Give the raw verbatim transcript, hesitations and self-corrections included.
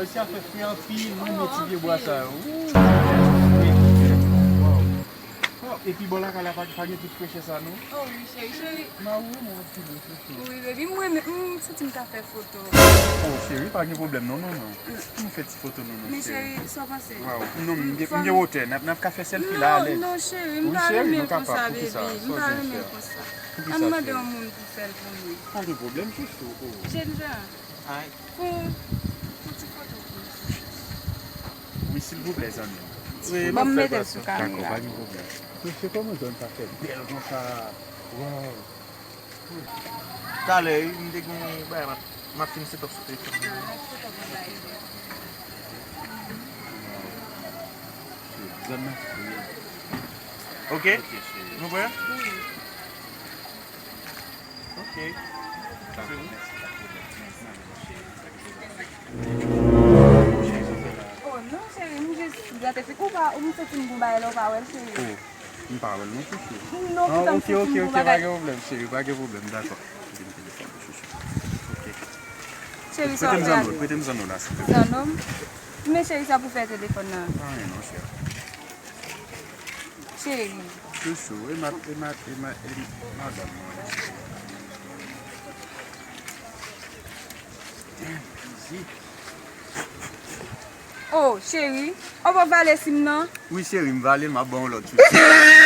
Mesye a fè fre anpil, mwen renmen ti pye bwa sa yo. Epi bò lakay la pa, pa gen tout frechè sa non. Oh wi cheri, cheri. Mari w renmen w anpil wi chouchou. Wi baby, mwen renmen, m santi m ka fè foto. Oh cheri, pa gen pwoblèm non manman. Nou fè ti foto nou non. Men cheri, sa w panse? Waw, non, m gen wotè, n ap ka fè selfie la alèz. Non cheri, m pa renmen l konsa baby, m pa renmen l konsa. Ann mande yon moun pou fè l pou mwen. Pa gen pwoblèm chouchou. Jenjan. Fon, fon ti foto pou mwen. Wi silvouplè zanmi m. Ban m mete l sou kamera. Dakò, pa gen pwoblèm. Mesye, kòman zòn sa fè bèl konsa? Waw. Talè wi, m te gen yon bagay m ap, m ap fin set up sou telefòn nan. Zòn nan fre. Ok. Nou prè? Ok. Oh non cheri, m jis grate fik. Ou pa, ou m santi m gon bagay la, ou pa wè l cheri. M pa wè l non chouchou. Non, ah, ok, ok, ok, pa gen pwoblèm cheri, pa gen pwoblèm, dakò. Prete m zanno, prete m zanno la silvouplè. Zanno m? Men cheri, sa pou fè telefòn nan? Anyen non cheri. Cheri. Chouchou, e ma, e ma, e ma, e madanm mwen. Oh cheri, ou pa vale sim nan? Wi cheri, m vale l, m ap ba w lòt chouchou.